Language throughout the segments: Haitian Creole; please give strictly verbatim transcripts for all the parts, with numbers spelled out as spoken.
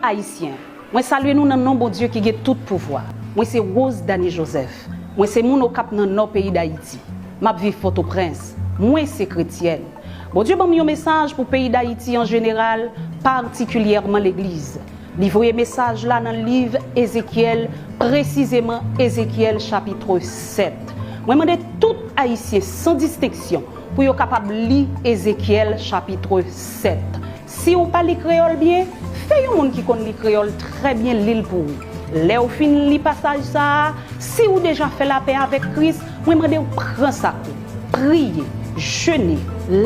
Ayisyen, mwen salye nou nan non Bondye ki gen tout pouvwa. Mwen se Rose Dany Joseph. Mwen se moun Okap nan nò peyi Dayiti. M ap viv Pòtoprens. Mwen se kretyèn. Bondye ban m yon mesaj pou peyi Dayiti an jeneral, patikilyèman legliz. Li voye mesaj la nan liv Ezekyèl, presizeman Ezekyèl chapit sèt. Mwen mande tout Ayisyen san distenksyon pou yo kapab li Ezekyèl chapit sèt. Si w pa li kreyòl byen, fè yon moun ki konn li kreyòl trè byen li l pou ou. Lè w fin li pasaj sa a, si w deja fè lapè avèk Kris, mwen mande w pran sa kou. Priye, jene,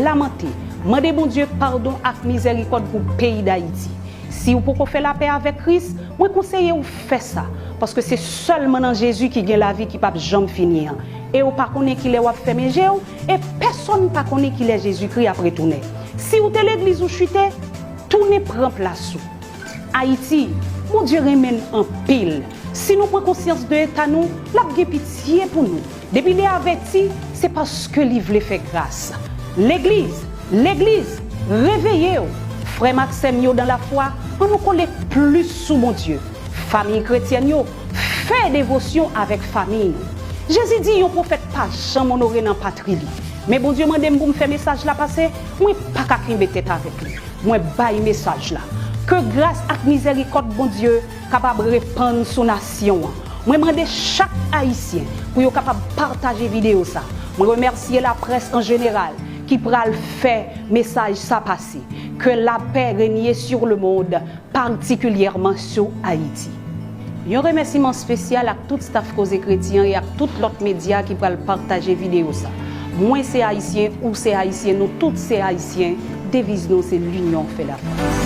lamante, mande Bondye padon ak mizèrikòd pou peyi Dayiti. Si w poko fè lapè avèk Kris, mwen konseye w fè sa, paske se sèlman nan Jezi ki gen lavi ki p ap janm fini an. E w pa konnen kilè w ap fèmen je w, e pèsonn pa konnen kilè Jezikri ap retounen. Si w te legliz ou chite, tounen pran plas ou. Ayiti, Bondye renmen n anpil. Si nou pran konsyans de eta nou, l ap gen pitye pou nou. Depi li avèti, se paske li vle fè gras. Legliz, legliz, reveye w! Frè m ak sè m yo dan lafwa, ann nou kole plis sou Bondye. Fanmi kretyèn yo, fè devosyon avèk fanmi nou. Jezi di yon pwofèt pa janm onore nan patri li. Men Bondye mande m pou m fè mesaj la pase, mwen pa ka kenbe tèt avèk li. Mwen bay mesaj la. Ke gras ak mizèrikòd Bondye kapab repann sou nasyon an. Mwen mande chak Ayisyen pou yo kapab pataje videyo sa. Mwen remèsye laprès an jeneral ki pral fè mesaj sa pase. Que la paix règne sur le monde, particulièrement sur Haïti. Yon remèsiman espesyal ak tout staf Koze Kretyen an e ak tout lòt medya ki pral pataje videyo sa. Mwen se Ayisyen, ou se Ayisyen, nou tout se Ayisyen. Deviz nou se Linyon fè lafòs.